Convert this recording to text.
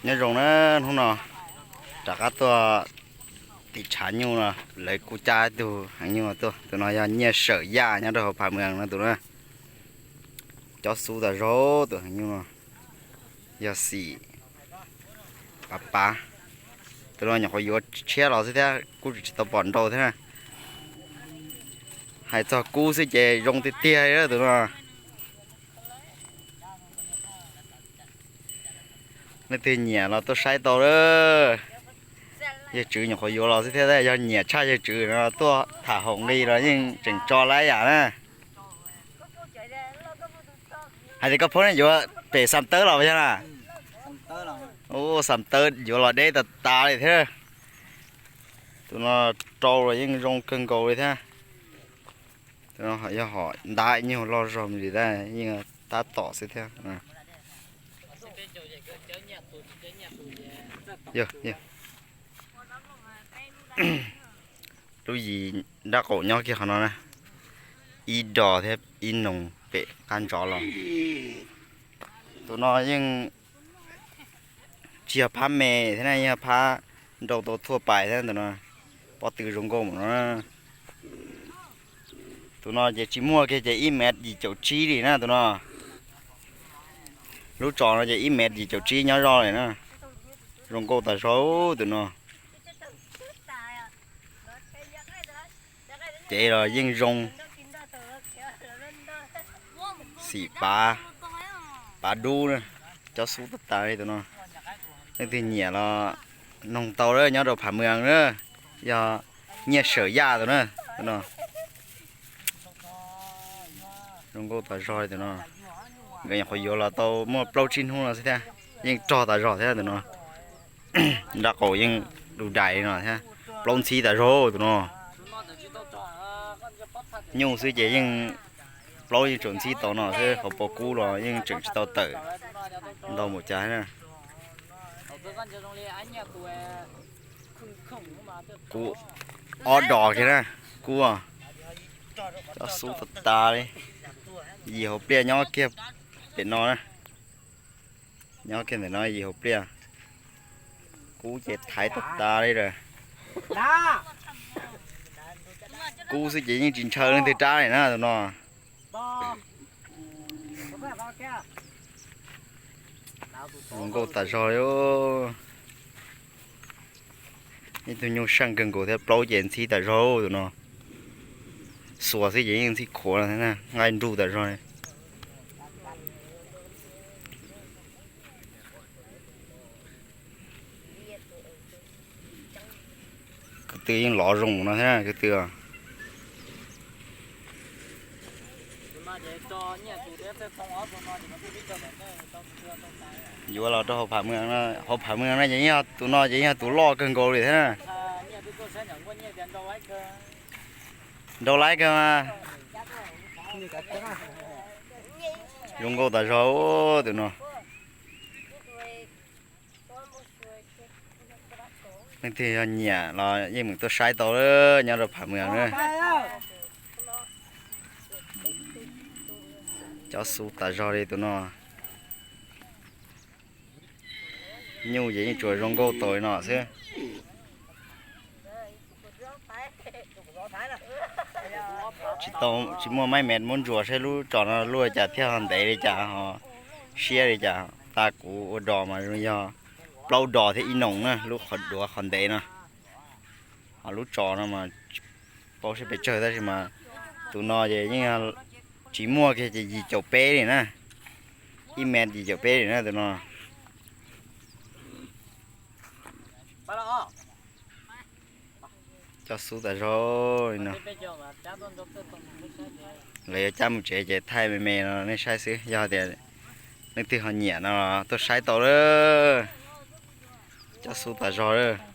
Nyob zoo na, hnub no rov qab tuaj tim tshav nyuj no, lawv kuj cab ib tug heev nyuj tuaj. Tus no yog Nyiaj Sawm Yaj nyob rau hauv Phav Mws no tus na. Cob xub tas zog tus heev nyuj no, yog xim pav pav. Tus no nyuam qhuav yuav tshiab los xwb thiab kuj tsis tau pom nrau thiab na. Hais txog kub xwb ces zoo tiag tiag li tus no. Leej twg nyiam los tuaj saib tau lawm. Yawg Tswv nyuam qhuav yuav los xwb thiab, yog nyiam tshaj yawg Tswv no tuaj tham haum nqi los yeej tseem tso lab yam na. Hais tias koj phob ne yuav pem Xam Tawb los yog na? Ub, Xam Tawb yuav los deb tas tas li thiab. Tus no rau los yeej zoo kawg nkaus li thiab. Tus no yog hom ntab nyuag loj zog mus li, yeej tab tom xwb thiab. Lub yim nrab qaum nyob kiag qhov no na, ib dos thiab ib noog pem qab ntsov los. Tus no yeej tsis yog phab me thiab na, yog phab nrau tau thuaj pais thiab tus no. Pob tw zoo nkauj mus no. Tus no ces tsis muaj kiag ces ib mev yim caum tsib li na tus no. Lub tsos no ces ib mev yim caum tsib nyob zoj li na. Zoo nkauj tas zog tus no. Cev los yeej zoo, xim pav, pav dub na, cob xub tas tas li tus no. Leej twg nyiam los noog tau lawm, nyob rau Phav Mws na, yog Nyiaj Sawm Yaj tus na, tus no. Zoo nkauj tas zog li tus no. Nkawd nyuam qhuav yuav los tau muaj plaub tsib hnub no xwb thiab, yeej rog tas zog thiab tus no. Nrab qaum yeej du dais li no thiab, plaub ntxhib tas zog tus no. Nyuj xwb ces yeej plaub yeej tsuas ntxhib tau no xwb, qhov pob kub los yeej tseem tsis tau tawm ntau npaum cas na. Kub ob dos kiag na, kub cob xub tas tas li. Yim hauv pliaj nyob kiag pem no na. Nyob kiag ntawm no yim hauv pliaj. Kub ces thaiv tas tas li lawm. Kub xwb ces yeej tsis ntshaw leej twg rab li na tus no. Zoo nkauj tas zog li. Ib tug nyuj seej kawg nkaus thiab, plaub ces ntxhib tas zog tus no. Xuas xwb ces yeej ntxhib khuav no, nqaij nruj tas zog li. Ko tw yeej lov zoo no thiab ko tw. Yuav los rau hauv Phav Mws, hauv Phav Mws no ces yeej yog tus no ces yeej yog tus loj kawg nkaus li thiab na. Nrau laib kawg mas. Zoo nkauj tas zog tus no. Leej twg yog nyiam los yeej meem tuaj saib tau nyob rau Phav Mws na. Cob xub tas zog li tus no. Nyuj ces yeej tsuas zoo nkauj tau li no xwb. Tsis tau, tsis muaj maib mev muab ntsuas saib lub tsos no luaj li cas thiab ho ntev li cas ho siab li cas. Tag kuv ua dos mas zoo yog plaub dos thiab ib noog na, lub qhov duav qhov ntev no. Ho lub tsos no mas tsis paub seb pes tsawg tab sis mas tus no ces yeej tsis muaj kiag ces yim caum peb li na. Ib mev yim caum peb li na tus no. Cob xub tas zog li no. Lawv yuav cab mus tsev ces thaij me me no nej saib xwb, yog tias leej twg ho nyiam no tuaj saib tau lawm. Cob xub tas zog lawm.